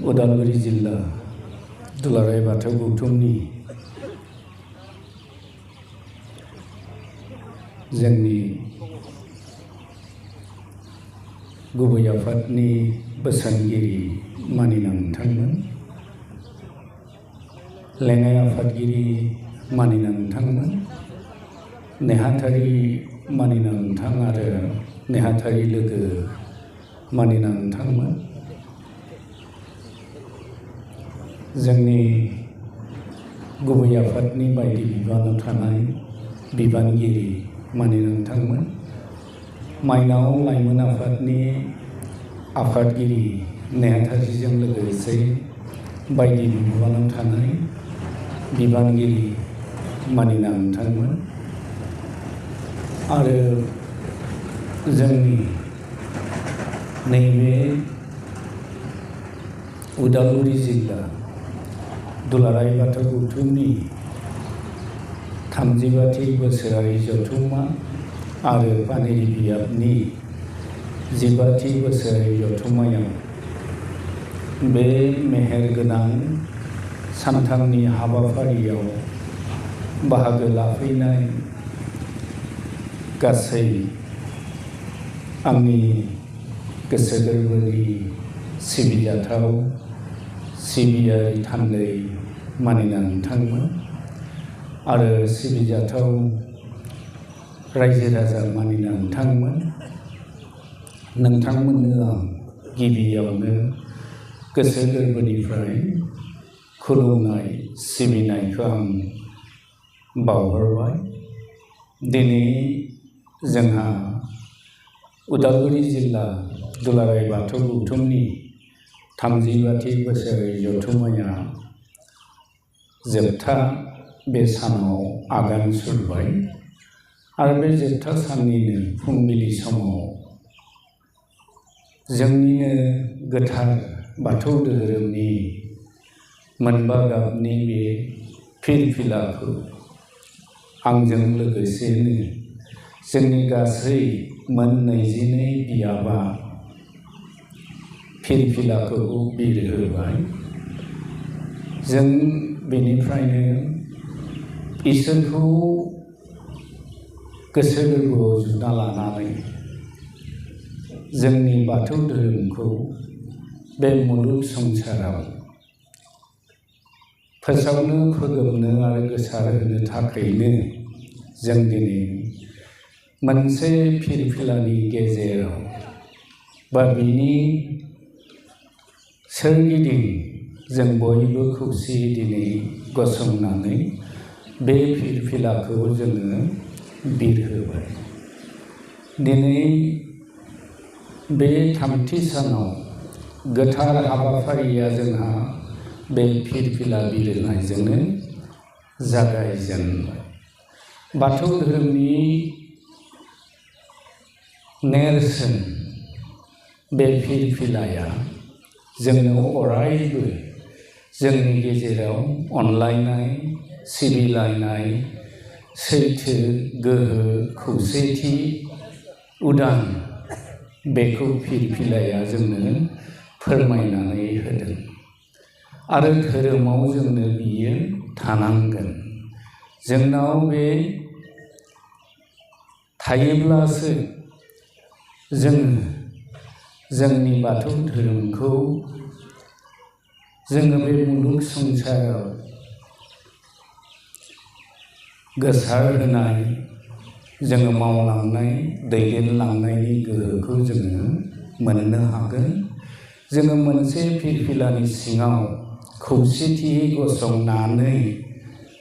उदालगुरि जिल्ला दुलाराय बाथौ गौथुमनि जोंनि गुबै आफादनि बोसोनगिरि मानिनां नोंथांमोन, लेङाइ आफादगिरि मानिनां नोंथांमोन, नेहाथारि मानिनां नोंथां आरो नेहाथारि लोगो मानिनां नोंथांमोन, जोंनि गुबै आफादनि बायदि बिबानाव थानाय बिबानगिरि मानिनां नोंथांमोन, माइनाव लाइमोन आफादनि आफादगिरि नेहाथारिजों लोगोसे बायदि बिबानाव थानाय बिबानगिरि मानिनां नोंथांमोन आरो जोंनि नैबे उदालगुरि जिल्ला दुलाराय बाथौ गौथुमनि 35थि बोसोरारि जथुम्मा आरो पानेरि बियाबनि 15थि बोसोरारि जथुम्मायाव बे मेहेरगोनां सानथामनि हाबाफारियाव बाहागो लाफैनाय गासै आंनि गोसो गोरबोनि सिबिजाथाव सिबियारि थान्दै मानिनां नोंथांमोन आरो सिबिजाथाव रायजो राजा मानिनां नोंथांमोन, नोंथांमोननो आं गिबियावनो गोसो गोरबोनिफ्राय खुलुमनाय सिबिनायखौ आं बावहरबाय। दिनै जोंहा उदालगुरि जिल्ला दुलाराय बाथौ गौथुमनि 35थि बोसोरारि जथुम्माया जोबथा बे सानाव आगान सुरबाय आरो बे जोबथा साननिनो फुंबिलि समाव जोंनिनो गोथार बाथौ धोरोमनि मोनबा गाबनि बे फिरफिलाखौ आंजों लोगोसेनो जोंनि गासै मोन 22 बियाबा फिरफिलाखौ बिरहोबाय। जों बेनिफ्रायनो इसोरखौ गोसो गोरबोआव जुना लानानै जोंनि बाथौ धोरोमखौ बे मुलुग संसाराव फोसावनो, फोगोमनो आरो गोसारहोनो थाखायनो जों दिनै मोनसे फिरफिलानि गेजेराव बा बिनि सोरगिदिं जों बयबो खौसेयै दिनै गसंनानै बे फिरफिलाखौ जोङो बिरहोबाय। दिनै बे थामथि सानाव गोथार हाबाफारिया जोंहा बे फिरफिला बिरहोनायजोंनो जागायजेनबाय। बाथौ धोरोमनि नेरसोन बे फिरफिलाया जोंनो अरायबो जोंनि गेजेराव अनलायनाय, सिबिलायनाय, सैथो, गोहो, खौसेथि, उदां बेखौ फिरफिलाया जोंनो फोरमायनानै होदों आरो धोरोमाव जोंनो बियो थानांगोन। जोंनाव बे थायोब्लासो जों जोंनि बाथौ धोरोमखौ जोङो बे मुलुग संसाराव गोसारहोनाय, जोङो मावलांनाय, दैदेनलांनायनि गोहोखौ जोङो मोननो हागोन। जोङो मोनसे फिरफिलानि सिङाव खौसेथियै गसंनानै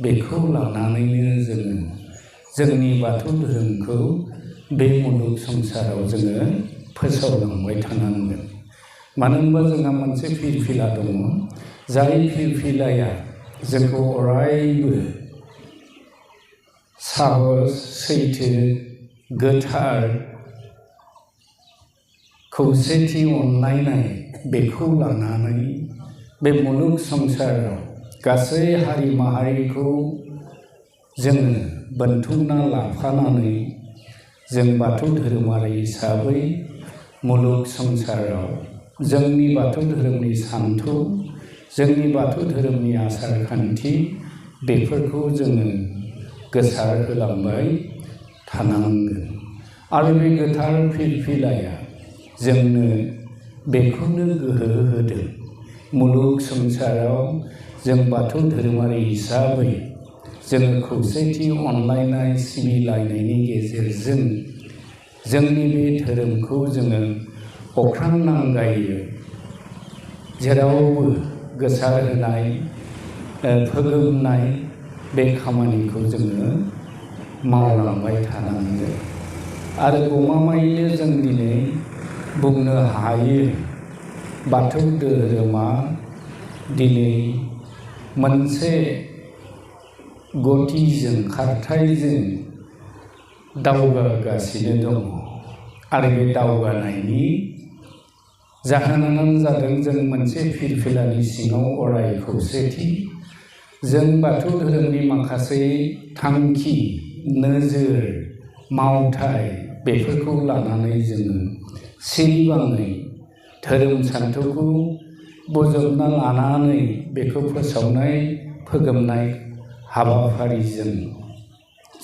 बेखौ लानानैनो जोङो जोंनि बाथौ धोरोमखौ बे मुलुग संसाराव जोङो फोसावलांबाय थानांगोन। मानो होनबा जोंहा मोनसे फिरफिला दङ, जाय फिरफिलाया जोंखौ अरायबो साहस, सैथो, गोथार, खौसेथि, अनलायनाय बेखौ लानानै बे मुलुग संसाराव गासै हारि माहारिखौ जोङो बोनथुमना लाफानानै जों बाथौ धोरोमारि हिसाबै मुलुग संसाराव जोंनि बाथौ धोरोमनि सान्थौ, जोंनि बाथौ धोरोमनि आसार खान्थि बेफोरखौ जोङो गोसार होलांबाय थानांगोन। आरो बे गोथार फिरफिलाया जोंनो बेखौनो गोहो होदों। मुलुग संसाराव जों बाथौ धोरोमारि हिसाबै जोङो खौसेथि, अनलायनाय, सिबिलायनायनि गेजेरजों जोंनि बे धोरोमखौ जोङो अख्रां नांगायै जेरावबो गोसारहोनाय, फोगोमनाय बे खामानिखौ जोङो मावलांबाय थानांगोन। आरो गमामायैनो जों दिनै बुंनो हायो, बाथौ धोरोमा दिनै मोनसे गतिजों, खारथायजों दावगागासिनो दङ। आरो बे दावगानायनि जाहोनानो जादों जों मोनसे फिरफिलानि सिङाव अराय खौसेथि। जों बाथौ धोरोमनि माखासे थांखि, नोजोर, मावथाय बेफोरखौ लानानै जोङो सिरिबाङै धोरोम सान्थौखौ बजबना लानानै बेखौ फोसावनाय, फोगोमनाय हाबाफारिजों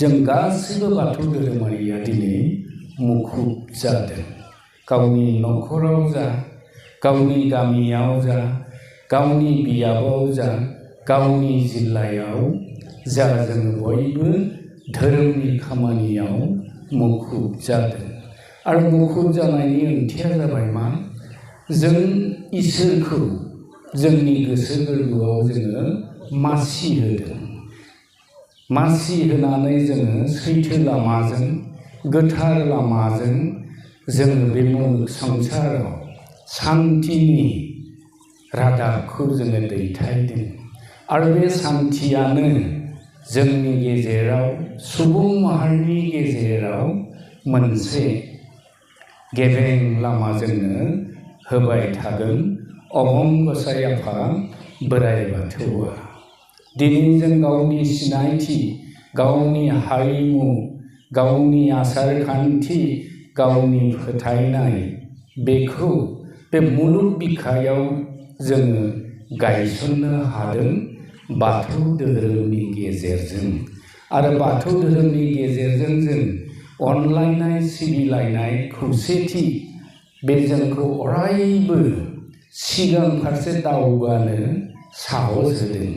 जों गासैबो बाथौ धोरोमारिया दिनै मुखुब जादों। गावनि न'खराव जा, गावनि गामियाव जा, गावनि बियाबाव जा, गावनि जिल्लायाव जा, जोङो बयबो धोरोमनि खामानियाव मुखुब जादों। आरो मुखुब जानायनि ओंथिया जाबाय मा? जों इसोरखौ जोंनि गोसो गोरबोआव जोङो मासि होदों। मासि होनानै जोङो सैथो लामाजों, गोथार लामाजों जोङो बे मुलुग संसाराव सान्थिनि रादाबखौ जोङो दैथायदों। आरो बे सान्थियानो जोंनि गेजेराव, सुबुं माहारिनि गेजेराव मोनसे गेबें लामा जोंनो होबाय थागोन अबं गसाइ आफा बोराइ बाथौआ। दिनै जों गावनि सिनायथि, गावनि हारिमु, गावनि आसार खान्थि, गावनि फोथायनाय बेखौ बे मुलुग बिखायाव जोङो गायसननो हादों बाथौ धोरोमनि गेजेरजों। आरो बाथौ धोरोमनि गेजेरजों जों अनलायनाय, सिबिलायनाय, खौसेथि बे जोंखौ अरायबो सिगां फारसे दावगानो साहस होदों।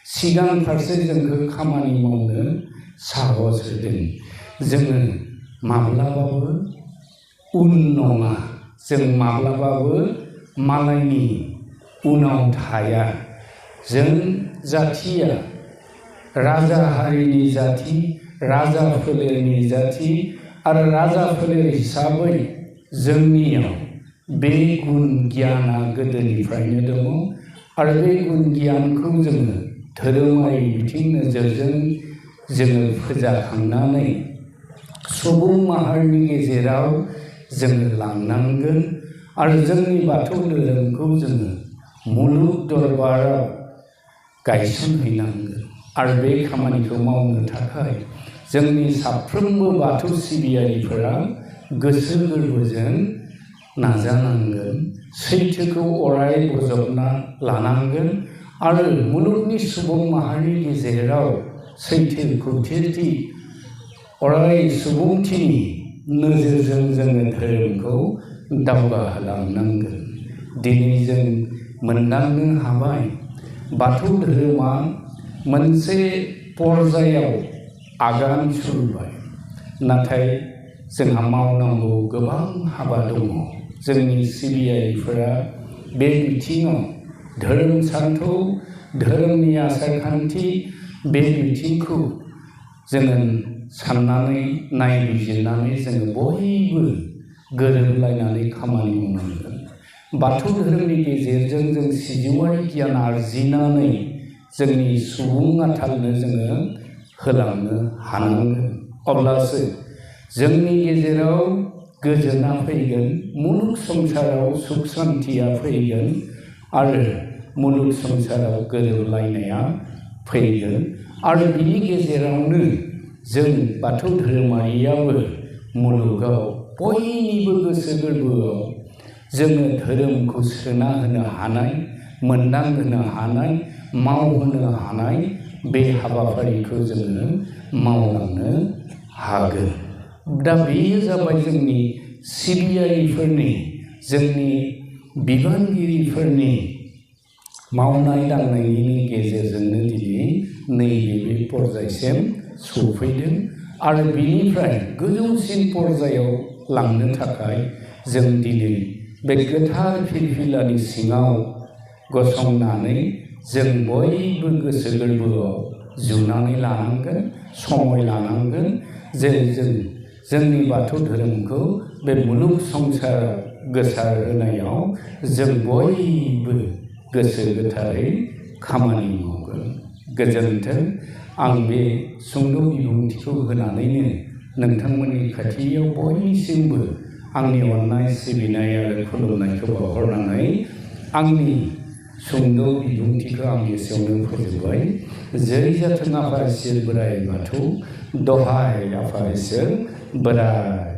सिगां फारसे जोंखौ खामानि मावनो साहस होदों। जोङो माब्लाबाबो उन नङा, जों माब्लाबाबो मालायनि उनाव थाया। जों जाथिया राजा हारिनि जाथि, राजा फोलेरनि जाथि। आरो राजा फोलेर हिसाबै जोंनियाव बे गुन गियाना गोदोनिफ्रायनो दङ। आरो बे गुन गियानखौ जोङो धोरोमारि बिथिं नोजोरजों जोङो फोजाखांनानै सुबुं माहारिनि गेजेराव जोङो लांनांगोन। आरो जोंनि बाथौ धोरोमखौ जोङो मुलुग दरबाराव गायसनहैनांगोन। आरो बे खामानिखौ मावनो थाखाय जोंनि साफ्रोमबो बाथौ सिबियारिफोरा गोसो गोरबोजों नाजानांगोन, सैथोखौ अराय बजबना लानांगोन। आरो मुलुगनि सुबुं माहारिनि गेजेराव सैथो, खौसेथि, अराय सुबुंथिनि नोजोरजों जोङो धोरोमखौ दावगाहोलांनांगोन। दिनै जों मोनदांनो हाबाय बाथौ धोरोमा मोनसे पर्यायाव आगान सुरबाय। नाथाय जोंहा मावनांगौ गोबां हाबा दङ। जोंनि सिबियारिफोरा बे बिथिङाव धोरोम सान्थौ, धोरोमनि आसार खान्थि बे बिथिंखौ जोङो साननानै नायबिजिरनानै जोङो बयबो गोरोबलायनानै खामानि मावनांगोन। बाथौ धोरोमनि गेजेरजों जों सिजौआरि गियान आरजिनानै जोंनि सुबुं आथालनो जोङो होलांनो हानांगोन। अब्लासो जोंनि गेजेराव गोजोना फैगोन, मुलुग संसाराव सुख सान्थिया फैगोन। आरो मुलुग संसाराव गोरोबलायनाया फैगोन। आरो बिनि गेजेरावनो जों बाथौ धोरोमारियाबो मुलुगाव बयनिबो गोसो गोरबोआव जोङो धोरोमखौ सोना होनो हानाय, मोनदांहोनो हानाय, मावहोनो हानाय बे हाबाफारिखौ जोङो मावलांनो हागोन। दा बेयो जाबाय जोंनि सिबियारिफोरनि, जोंनि बिबानगिरिफोरनि मावनाय दांनायनि गेजेरजोंनो दिनै नैबे बे पर्यायसिम सफैदों आरो बिनिफ्राय गोजौसिन पर्यायाव लांनो थाखाय जों दिनै बे गोथार फिरफिलानि सिङाव गसंनानै जों बयबो गोसो गोरबोआव जुनानै लानांगोन, समय लानांगोन जे जोंनि बाथौ धोरोमखौ बे मुलुग संसाराव गोसारहोनायाव जों बयबो गोसो गोथारै खामानि मावगोन। गोजोन्थों। आं बे सुंद' बिबुंथिखौ होनानैनो नोंथांमोननि खाथियाव बयनिसिमबो आंनि अननाय, सिबिनाय आरो खुलुमनायखौ बावहरनानै आंनि सुंद' बिबुंथिखौ आं एसेयावनो फोजोबबाय। जै जाथों आफा इसोर बोराइ बाथौ, दहाय आफा इसोर बोराइ